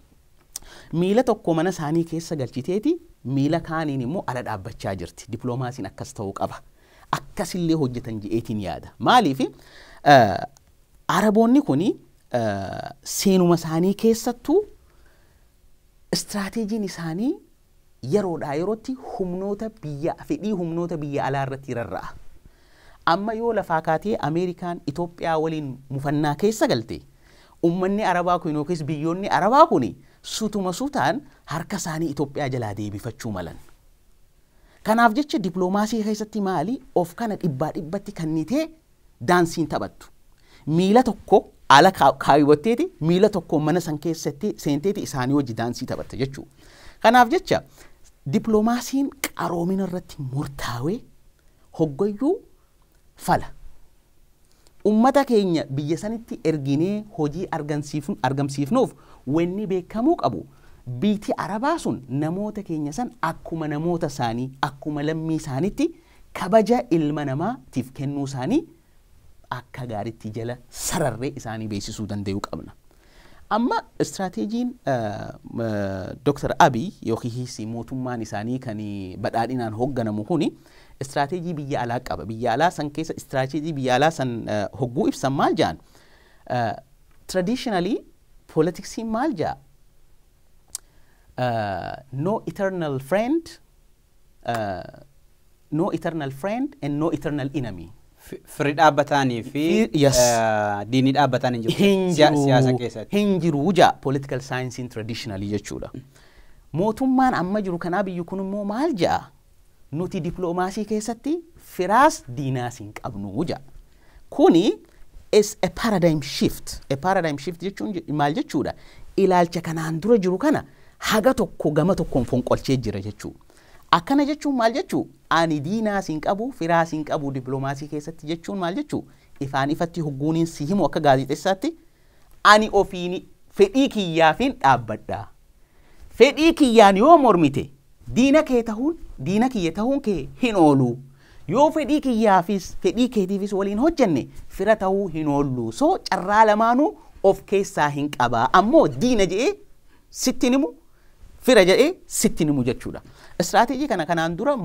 Miila tokko mana isaanii keessa galchiteeti miila kaaniin immoo ala dhaabbachaa jirti. Dippiloomaasiin akkas ta'uu qaba. Akkasillee hojjetan je'eetiin yaada. Maaliif Araboonni kuni seenuma isaanii keessattuu istiraateejiin isaanii yeroodhaa yerootti humnoota biyya fedhii humnoota biyya alaa irratti rarra'a. Amma yoo lafaa kaatee Ameerikaan Itoophiyaa waliin mufannaa keessa galte, ummanni Arabaa kun yookiis biyyoonni Arabaa kun sutuma sutaan harka isaanii Itoophiyaa jalaa deebifachuu malan. Kanaaf jecha dippiloomaasii keessatti maali, of kana dhibbaa dhibbatti kennitee daansiin taphattu. Miila tokko ala kaawwatteeti miila tokko mana san keessatti seenteeti isaanii wajji daansii taphatta jechuudha. Kanaaf jecha dippiloomaasiin qaroomina irratti murtaawee hoggayyuu fala. Ummata keenya biyya sanitti erginee hojii argamsiifnuuf wanni beekamuu qabu, biitti Arabaa sun namoota keenya san akkuma namoota isaanii, akkuma lammii isaaniitti kabaja ilma namaatiif kennuu isaanii akka gaariitti jala sararree isaanii beeksisuu danda'uu qabna. Amma istiraateejiin Dr. Abiy yookiis mootummaan isaanii kan badhaadhinaan hoogganamu kuni istiraateejii biyya alaa qaba. Biyya alaa san keessa istiraateejii biyya alaa san hogguu ibsan maal jedhan? Traditionally politicsiin maal jedha? No eternal friend, no eternal friend and no eternal enemy. Firii dhaabbataanii fi diinii dhaabbataan hin jiru siyaasa keessatti. Hin jiru jaa political science traditionally jechuudha. Mootummaan amma jiru kanaa biyyi kun immoo maal ja'a? Nuti diploomaasii keessatti firaas diinaas hin qabnu ja'a. Kuni is a paradigm shift. A paradigm shift jechuun maal jechuudha? Ilaalcha kanaan dura jiru kana haga tokko gama tokkoon fonqolchee jira jechuudha. Akkana jechuun maal jechuu? Ani diinaas hin qabu, firaas hin qabu diploomaasii keessatti jechuun maal jechuu? Ifaan ifatti hogguuniin si himu akka gaazexeessaatti ani ofiin fedhii kiyyaafin dhaabbadha. Fedhii kiyyaan yoo mormite diina kee tahuun diina kiyya tahuun kee hin oolu. Yoo fedhii kiyyaafis fedhii keetiifis waliin hojjenne fira tahuu hin oollu. So carraa lamaanuu of keessaa hin qabaa. Ammoo diina jedhee sitti himu, fira jedhee sitti himu jechuudha. Istiraateejii kana kanaan dura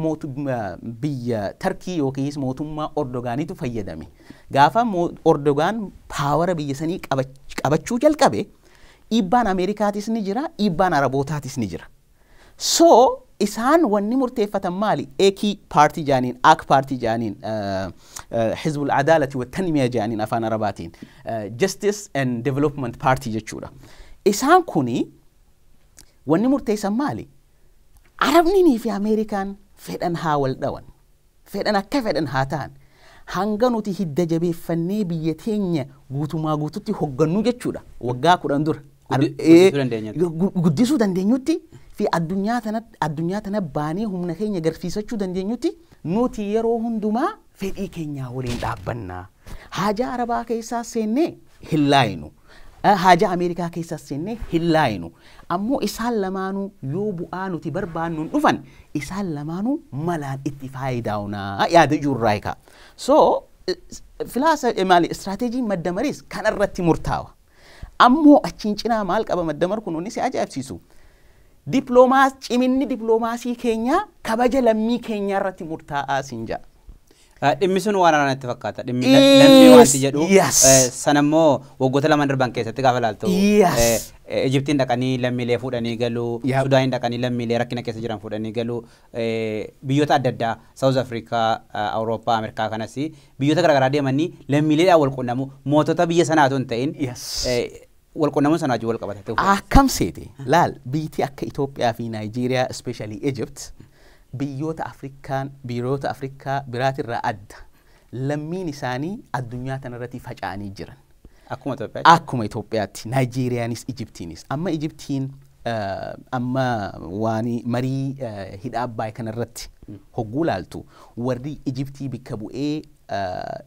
biyya Tarkii yookiis mootummaa Ordogaanitu fayyadame. Gaafa Ordogaan power biyya sanii qabachuu jalqabe, dhiibbaan Ameerikaatis ni jira, dhiibbaan Arabootaatis ni jira. So isaan wanni murteeffatan maali? AK paartii jaaniin, AK paartii jaaniin, Hizbul Adaalati wa Tanmiya jaaniin afaan Arabaatiin, Justice and Development Party jechuudha. Isaan kuni wanni murteessan maali? Arabninii fi Ameerikaan fedhan haa wal dhawan, fedhan akka fedhan haa ta'an, hanga nuti hidda jabeeffannee biyya teenya guutumaa guututti hoggannuu jechuudha. Waggaa 10 dura. Guddisuu dandeenyutti fi addunyaa tana baanee humna keenya agarsiisachuu dandeenyutti nuti yeroo hundumaa fedhii keenyaa waliin dhaabbannaa. Haajaa Arabaa keessaa seennee hin laayinu. Haajaa Ameerikaa keessaa seennee hin laayinu. Ammoo isaan lamaanuu yoo bu'aa nuti barbaannuun dhufan, isaan lamaanuu malaan itti faayidaa'unaa yaada ijuurraa hiika. So filaasa maali, istiraateejiin madda mariis kanarratti murtaawa. Ammoo achiin cinaa maal qaba maddamar kun? Inni si ajaa'ibsiisu? Ciminni diploomaasii keenyaa kabaja lammii keenyaa irratti murtaa'aa siin jedha. Dhimmi sun waan haraa natti fakkaata. Dhimmi lammii wanti jedhu sanammoo waggoota 2 darban keessatti gaafa ilaaltu, Ijiptiin dhaqanii lammiilee fuudhanii galuu, Sudaaniin dhaqanii lammiilee rakkina keessa jiran fuudhanii galuu, biyyoota adda addaa, South Africa, Awurooppaa, Ameerikaa kanas biyyoota garaagaraa deemanii lammiileedhaan wal quunnamu, mootota biyya sanaatu hin ta'in wal quunnamuun sana wajjin wal qabata. Akkam seete, laal, biyyi akka Itoophiyaa fi Naayijeeriyaa, especially Egypt, biyyoota Afrikaa biraatirraa adda. Lammiin isaanii addunyaa tanarratti faca'anii jiran. Akkuma Itoophiyaatti. Akkuma Itoophiyaatti Naayijeeriyaanis Ijiptiinis. Amma Ijiptiin amma waan marii hidha Abbaay kanarratti hogguu laaltu, warri Ijiptii bikka bu'ee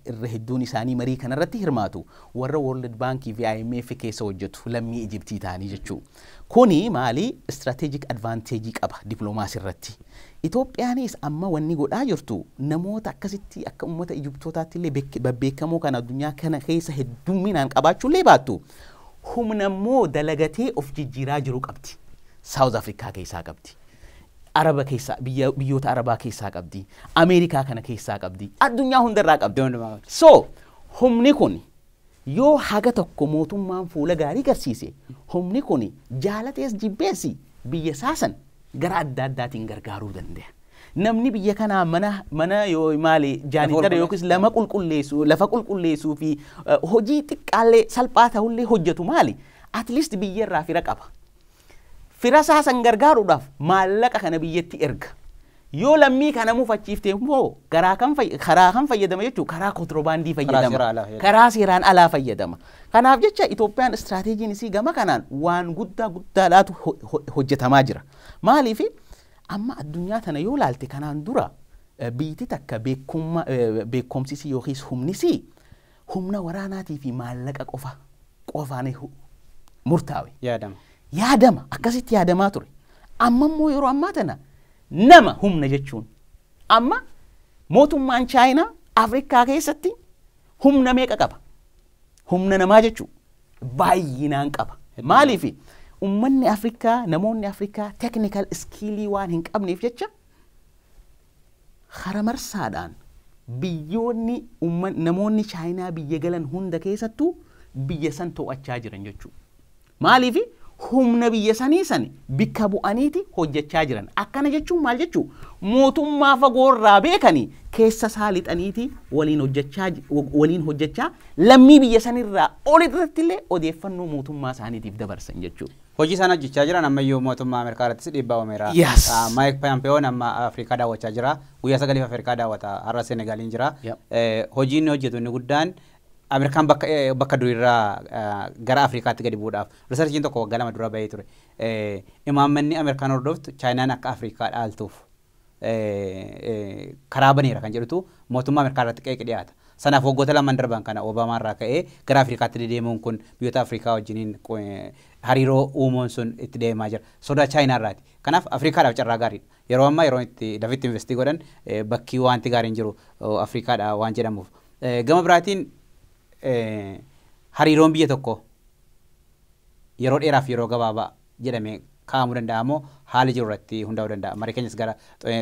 irra hedduun isaanii marii kanarratti hirmaatu warra World Bank fi IMF keessa hojjetu, lammii Ijiptii ta'anii jechuudha. Kuni maali, strategic advantage qaba diploomaasii irratti. Itoophiyaanis amma wanni godhaa jirtu namoota akkasitti akka uummata Ijiptootaatti illee babbeekamoo kan addunyaa kana keessa heddumminaan qabaachuullee baattu, humna immoo dalagatee of jijjiiraa jiru qabdi. South Africa keessaa qabdi. Araba keessaa, biyyoota Arabaa keessaa qabdi. Ameerikaa kana keessaa qabdi. Addunyaa hundarraa qabdi. So humni kun yoo haga tokko mootummaan fuula gaarii garsiise, humni kun jaalatees jibbeessi biyya saasan gara adda addaatiin gargaaruu danda'a. Namni biyya kanaa mana yoo maali janitor yookiis lama qulqulleessuu, lafa qulqulleessuu fi hojii xiqqaallee salphaa ta'ullee hojjetu maali? At least biyya irraa fira qaba. Fira isaa san gargaaruudhaaf maallaqa kana biyyatti erga. Yoo lammii kana mufachiifte immoo garaa kan karaa kan fayyadama jechuun karaa kontiroobaandii fayyadama. Karaa seeraan alaa fayyadama. Kanaaf jecha Itoophiyaan istiraateejiin isii gama kanaan waan guddaa guddaadhaatu hojjetamaa jira. Maaliif, amma addunyaa tana yoo laalte, kanaan dura biyyi takka beekumsisii yookiis humnisii humna waraanaatii fi maallaqa qofa qofaan murtaawe. Yaadama. Yaadama, akkasitti yaadamaa ture. Amma immoo yeroo ammaa tana nama humna jechuun, amma mootummaan Chaayinaa Afrikaa keessatti humna meeqa qaba? Humna namaa jechuu baay'inaan qaba. Maaliif, ummanni Afrikaa, namoonni Afrikaa technical skill waan hin qabneef jecha hara marsaadhaan biyyoonni namoonni Chaayinaa biyya galan hunda keessattuu biyya san to'achaa jiran jechuudha. Maaliif, Humna biyya sanii san bikka bu'aniiti hojjechaa jiran. Akkana jechuun maal jechuu? Mootummaa fagoorraa beekanii keessa isaa lixaniiti waliin hojjechaa lammii biyya sanirraa ol irratti illee odeeffannoo mootummaa isaaniitiif dabarsan jechuudha. Hojii isaan hojjechaa jiran ammayyuu mootummaa Ameerikaa irrattis dhiibbaa uumeera. Maayik Pompeeyoon amma Afrikaa daawwachaa jira. Guyyaa 9f Afrikaa daawwata. Har'a Senegaaliin jira. Hojii inni hojjetu inni guddaan Ameerikaan bakka duriirraa gara Afrikaatti gadi bu'uudhaaf researchiin tokko waggaa 2 dura bahee ture. Imaammanni Ameerikaan hordoftu Chaayinaan akka Afrikaa dhaaltuuf karaa baneera kan jedhutu mootummaa Ameerikaa irratti qeeqi dhiyaata. Sanaaf waggoota lamaan darban kana Obaamaa irraa ka'ee gara Afrikaatti deemuun kun biyyoota Afrikaa wajjiniin hariiroo uumuun sun itti deemaa jira. Sodaa Chaayinaa irraati. Kanaaf Afrikaadhaaf carraa gaariidha. Yeroo ammaa yeroo itti lafitti invest godhan bakki wanti gaariin jiru Afrikaadha waan jedhamuuf. Gama biraatiin hariiroon biyya tokko yeroo dheeraaf yeroo gabaabaa jedhamee kaa'amuu danda'a moo haala jiru irratti hundaa'uu danda'a? Marii keenyas gara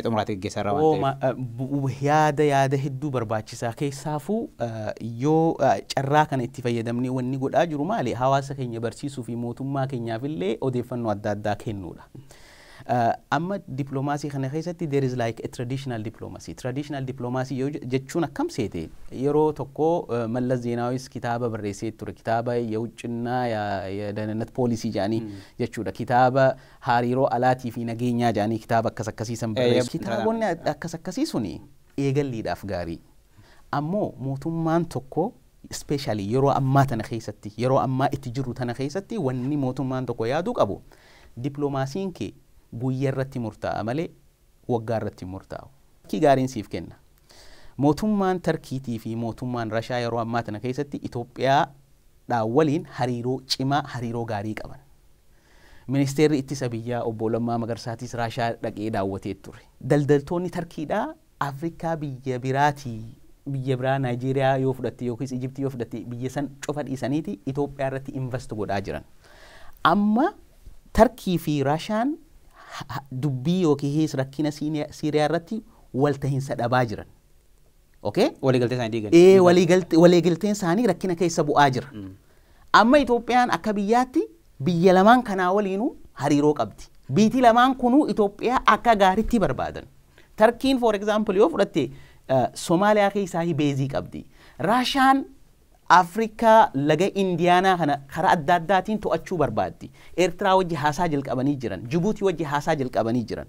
xumuraatti gaggeessaa irra waan ta'eef. Yaada hedduu barbaachisaa. Keessaafuu yoo carraa kana itti fayyadamnee wanni godhaa jiru maali? Hawaasa keenya barsiisuu fi mootummaa keenyaaf illee odeeffannoo adda addaa kennuudha. Amma dippiloomaasii kana keessatti there is like a traditional diplomacy. Traditional diplomacy yoo jechuun akkam seete, yeroo tokko Mallas Zeenaawis kitaaba barreessee ture, kitaaba የውጭና የደህንነት ፖሊሲ jedhanii jechuudha. Kitaaba hariiroo alaatii fi nageenyaa jedhanii kitaaba akkas akkasiisan barreessu. Kitaabonni akkas akkasii suni eegalliidhaaf gaarii. Ammoo mootummaan tokko, especially yeroo ammaa tana keessatti, yeroo ammaa itti jiru tana keessatti, wanni mootummaan tokko yaaduu qabu dippiloomaasiin kee guyyaa irratti murtaa'a malee waggaa irratti hin murtaa'u. Fakkii gaariin siif kenna. Mootummaan Tarkiitii fi mootummaan Rashaa yeroo ammaa tana keessatti Itoophiyaa waliin hariiroo cimaa, hariiroo gaarii qaban. Ministeerri ittisa biyyaa obbo Lammaa Magarsaatis Raashaa dhaqee daawwatee ture. Daldaltoonni Tarkiidhaa Afrikaa biyya biraatii, biyya biraa Naayijeeriyaa yoo fudhatte yookiis Ijiptii yoo fudhatte, biyya san cufa dhiisaniiti Itoophiyaa irratti invest godhaa jiran. Amma Tarkii fi Raashaan dubbii yookiis rakkina Siiriyaa irratti waltahiinsa dhabaa jiran. Okay? Waliigaltee isaanii diigan. Ee, waliigalteen isaanii rakkina keessa bu'aa jira. Amma Itoophiyaan akka biyyaatti biyya lamaan kanaa waliinuu hariiroo qabdi. Biitii lamaan kunuu Itoophiyaa akka gaariitti barbaadan. Tarkiin, for example, yoo fudhatte Somaaliyaa keessaa base qabdi. Raashaan Afrikaa laga Indiyaanaa kana karaa adda addaatiin to'achuu barbaaddi. Eertiraa wajji haasaa jalqabanii jiran. Jibuutii wajji haasaa jalqabanii jiran.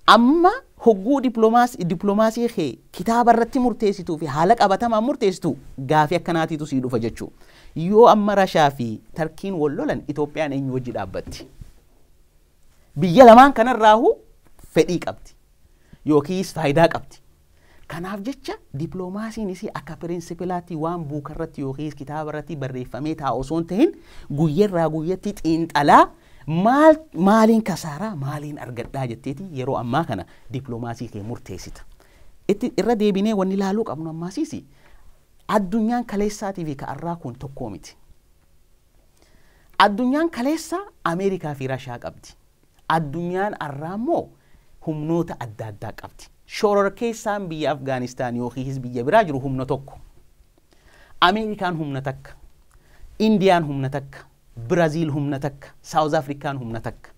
Amma hogguu dippiloomaasii kee kitaaba irratti murteessituu fi haala qabatamaan murteessitu gaafii akkanaatiitu sii dhufa jechuudha. Yoo amma Rashaa fi Tarkiin wal lolan, Itoophiyaan eenyu wajji dhaabbatti? Biyya lamaan kanarraahu fedhii qabdi yookiis faayidaa qabdi. Kanaaf jecha dippiloomaasiin isii akka principleaatti waan book irratti yookiis kitaaba irratti barreeffamee taa'u osoo hin ta'in, guyyarraa guyyatti xiinxalaa maal maaliin kasaaraa maaliin argadhaa jetteeti yeroo ammaa kana dippiloomaasii kee murteessita. Itti irra deebinee wanni ilaaluu qabnu ammaasiis addunyaan kaleessaatii fi ka'arraa kun tokkoo miti. Addunyaan kaleessa Ameerikaa fi Rashaa qabdi. Addunyaan arraa immoo humnoota adda addaa qabdi. Shororkeessaan biyya Afgaanistaan yookiis biyya biraa jiru humna tokko. Ameerikaan humna takka. Indiyaan humna takka. Biraziil humna takka. Saawuz Afrikaan humna takka.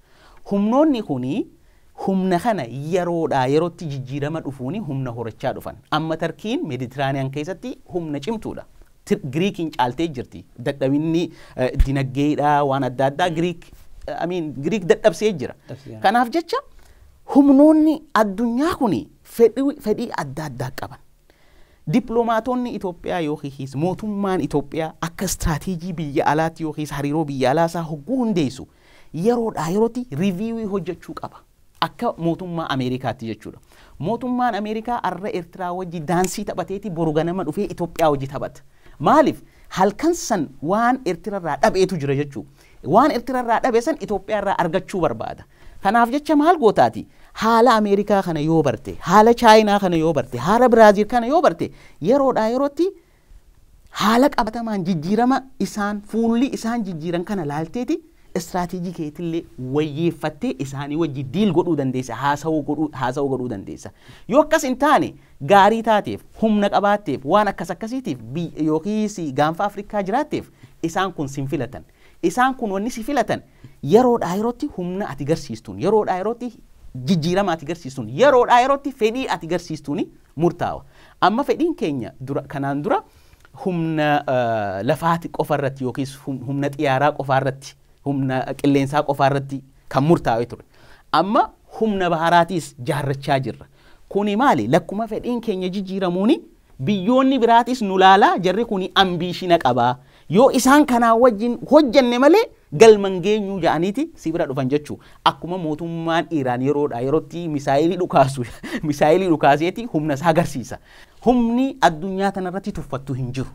Humnoonni kuni humna kana yeroodhaa yerootti jijjiirama dhufuuni humna horachaa dhufan. Amma Tarkiin Meeditiraaniyaan keessatti humna cimtuudha. Giriikiin caaltee jirti. Dadhabinni dinagdeedhaa waan adda addaa Giriik, I mean, Giriik dadhabsee jira. Kanaaf jecha humnoonni addunyaa kuni fedhii adda addaa qaban. Dippiloomaatonni Itoophiyaa yookiis mootummaan Itoophiyaa akka istiraateejii biyya alaatti yookiis hariiroo biyya alaa isaa hogguu hundeessu yeroodhaa yerootti review hojjechuu qaba. Akka mootummaa Ameerikaatti jechuudha. Mootummaan Ameerikaa arra Eertiraa wajji daansii taphateeti boru ganama dhufee Itoophiyaa wajji taphata. Maaliif? Halkan san waan Eertirarraa dhabeetu jira jechuudha. Waan Eertirarraa dhabe san Itoophiyaarraa argachuu barbaada. Kanaaf jecha maal gootaati? Haala Ameerikaa kana yoo barte, haala Chaayinaa kana yoo barte, haala Biraaziil kana yoo barte, yeroodhaa yerootti haala qabatamaan jijjiirama isaan fuulli isaan jijjiiran kana laalteeti istiraatiijii keetillee wayyeeffattee isaanii wajji deal godhuu dandeessa, haasawuu godhuu dandeessa. Yoo akkas hin taane, gaarii taateef, humna qabaatteef, waan akkas akkasiitiif yookiis gaanfa Afrikaa jiraatteef isaan kun sin filatan. Isaan kun wanni si filatan yeroodhaa yerootti humna ati garsiistuun, yeroodhaa yerootti jijjiirama ati garsiistuun, yeroodhaa yerootti fedhii ati garsiistuun murtaawa. Amma fedhiin keenya dura kanaan dura humna lafaati qofa irratti yookiis humna xiyyaaraa qofa irratti, humna qilleensaa qofa irratti kan murtaa'e ture. Amma humna baharaatiis jaarrachaa jirra. Kuni maali? Lakkuma fedhiin keenya jijjiiramuuni biyyoonni biraatis nu laalaa, jarri kuni ambition qabaa. Yoo isaan kanaa wajjin hojjanne malee galman geenyuu ja'aniiti si bira dhufan jechuu. Akkuma mootummaan Iraan yeroodhaa yerootti misaayilii dhukaasu, misaayilii dhukaaseeti humna isaa agarsiisa. Humni addunyaa tanarratti tuffattu hin jiru.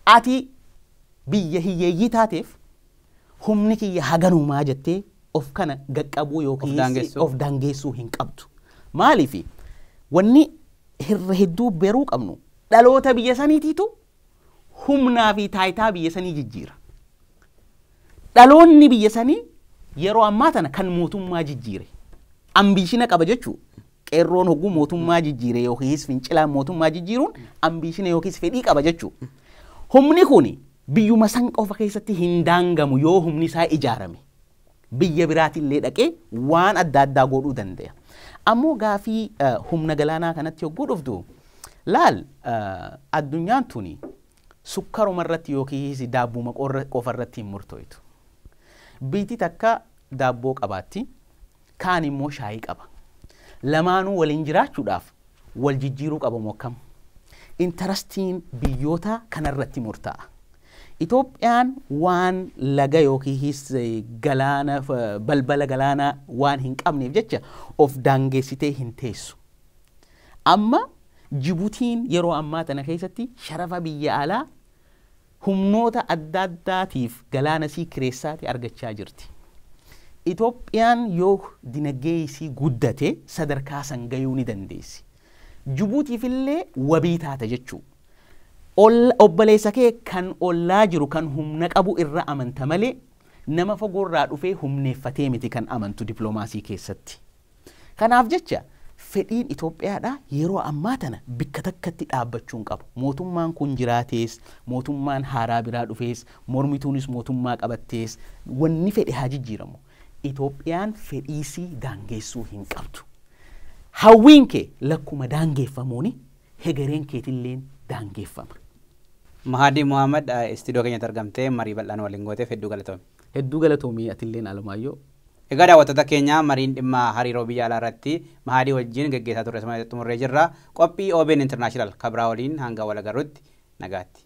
Ati biyya hiyyeeyyii taateef humni kiyya haganumaa jettee of kana gaqqabuu yookiin of daangeessuu hin qabdu. Maaliif? Wanni hirra hedduu beruu qabnu, dhaloota biyya saniitiitu humnaa fi taayitaa biyya sanii jijjiira. Dhaloonni biyya sanii yeroo ammaa tana kan mootummaa jijjiire ambition qaba jechuu. Qeerroon hogguu mootummaa jijjiire yookiis fincilaan mootummaa jijjiiruun ambition yookiis fedhii qaba jechuu. Humni kun biyyuma san qofa keessatti hin daangamu. Yoo humni isaa ijaarame biyya biraatillee dhaqee waan adda addaa godhuu danda'a. Ammoo gaafii humna galaanaa kanatti hogguu dhuftu, laal, addunyaan tuni sukkaruma irratti yookiis daabbuma qofa irratti hin murtooytu. Biyyi takka daabboo qabaatti, kaan immoo shaayii qaba. Lamaanuu waliin jiraachuudhaaf wal jijjiiruu qabamu akkam? Interestiin biyyoota kanarratti murtaa'a. Itoophiyaan waan laga yookiis galaana, balbala galaanaa waan hin qabneef jecha of daangeessitee hin teessu. Amma Jibuutiin yeroo ammaa tana keessatti sharafa biyya alaa humnoota adda addaatiif galaana sii kireessaati argachaa jirti. Itoophiyaan yoo dinagdee isii guddate sadarkaa san gayuu ni dandeessi. Jibuutiif illee wabii taata jechuu. Obboleessa kee kan ollaa jiru kan humna qabu irra amanta malee nama fagoorraa dhufee humneeffatee miti kan amantu dippiloomaasii keessatti. Kanaaf jecha fedhiin Itoophiyaadhaa yeroo ammaa tana bikka takkatti dhaabbachuu hin qabu. Mootummaan kun jiraatees, mootummaan haaraa biraa dhufees, mormituunis mootummaa qabattees, wanni fedhe haa jijjiiramu. Itoophiyaan fedhiisii daangeessuu hin qabdu. Hawwiin kee lakkuma daangeeffamuuni hegereen keetilleen daangeeffama. Mahadii Muhammad, istiidiyoo keenyatti argamtee marii bal'aan waliin gooteef hedduu galatoomi. Hedduu galatoomii atilleen, Alamaayyoo. Egaa daawwattoota keenya, mariin dhimma hariiroo biyya alaa irratti Mahadii wajjin geggeessaa turre xumurree jirra. Qophii OBN International kabraa waliin hanga wal agarrutti nagaatti.